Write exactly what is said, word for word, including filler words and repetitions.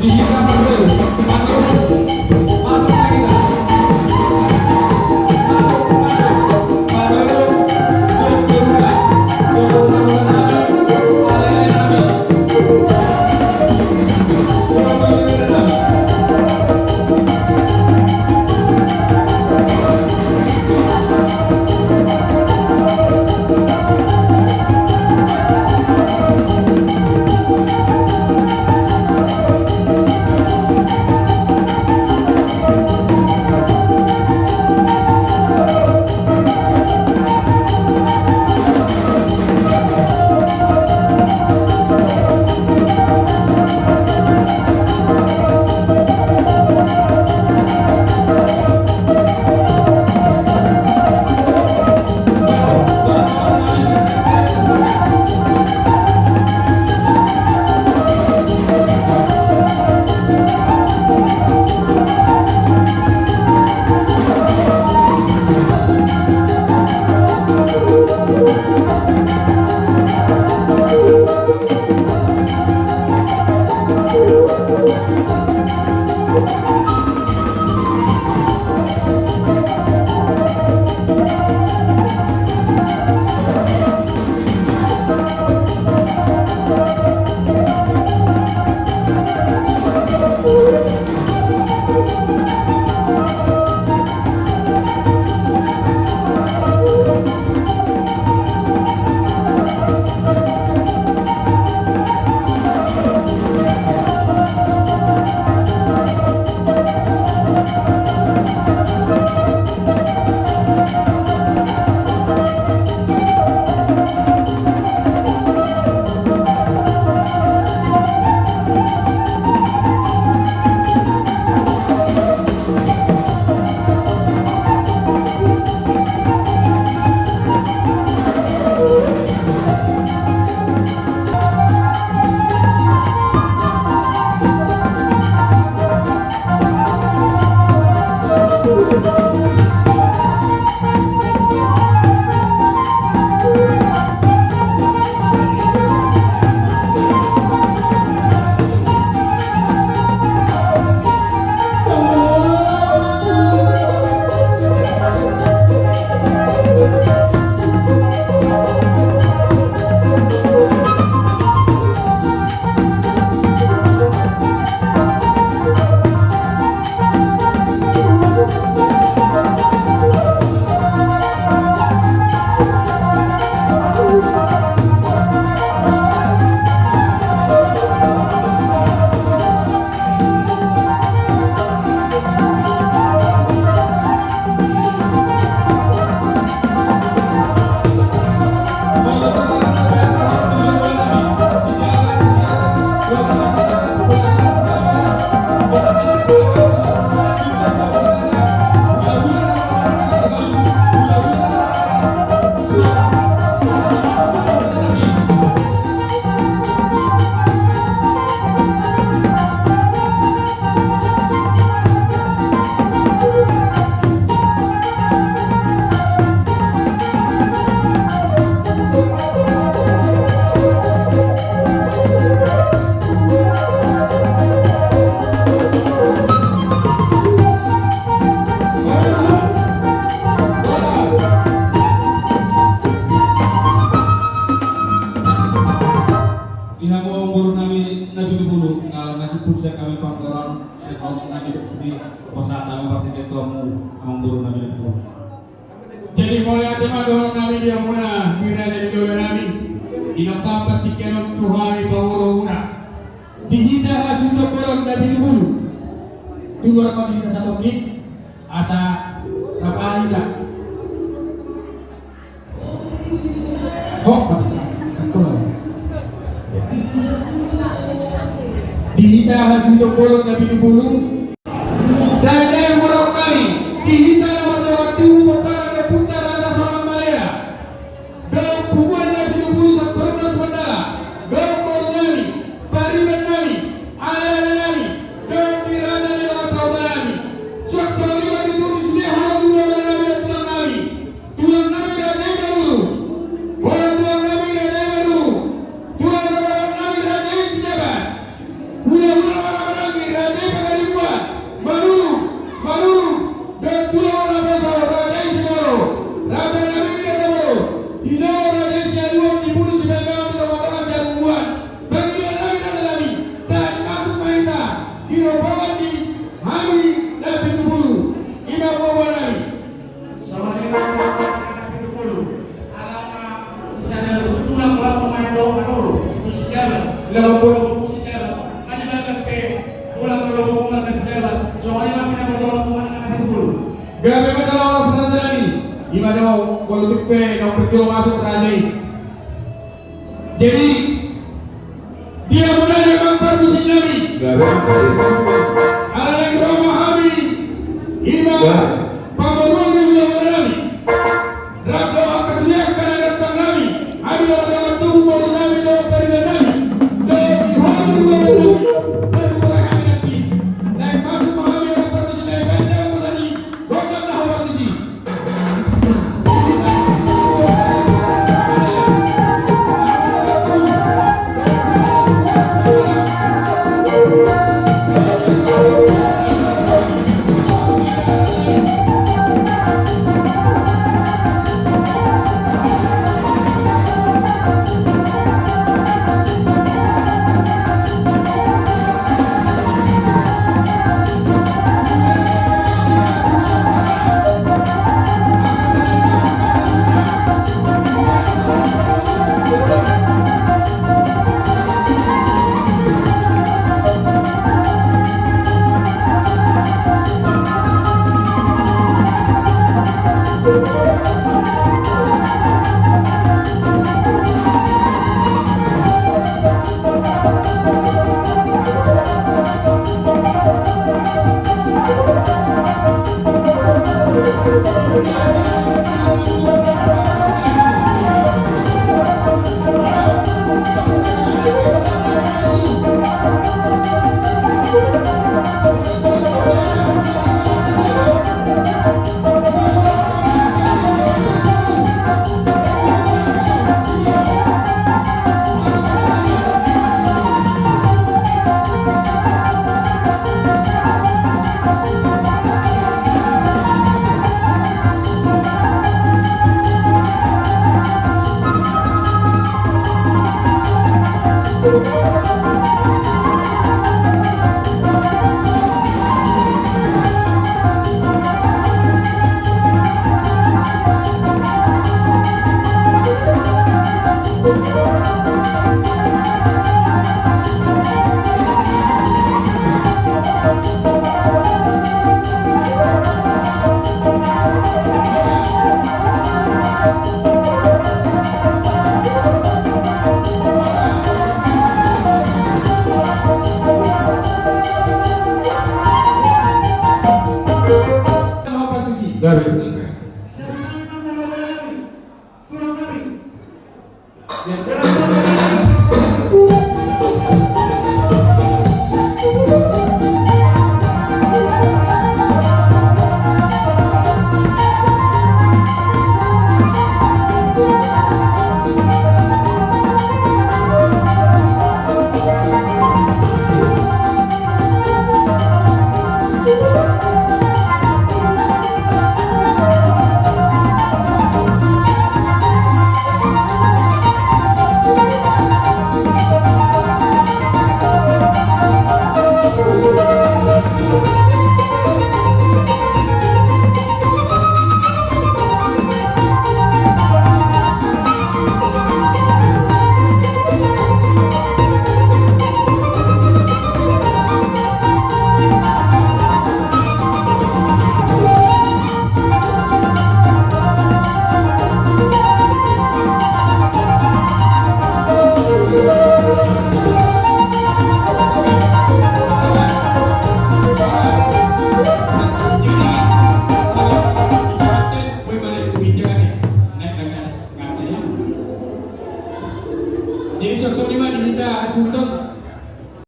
Di hamu amangboru nami na pitu pulu, na sippur sian hami panggoron, sian omong nami dohot sude, pasahat hami partingkian tu hamu amangboru nami na pitu pulu. Jadi mauliate ma dohonon nami di hamuna, di raja ni lola nami, di na sahat partingkian on tu hami pamoruonmuna. Di hita hasuhuton bolon na pitu pulu. Tular ma di hita satongkin, asa rap hita. Hop, betul. Di hita hasuhuton bolon na pitu pulu. Sada murok kali, di hita na mardongan tubu pomparan ni ompunta Raja Samanmalea. Dohot punguan na pitu pulu Sampornas Mandala, dohot boru nami, pariban nami, ale-ale nami, dohot di raja ni dongan sahuta nami. Suang songon i ma tutu di sude hamu boru nami dohot tulang nami. Tulang nami raja i ma dulu. Boru tulang nami raja i ma dulu. Tulang boru nami raja i sijabat. Hula-hula ma na maranggi. Pe, nunga pe jo masuk raja i. Jadi, dia mulai memang partusin nami. Alai ro ma hami, ima.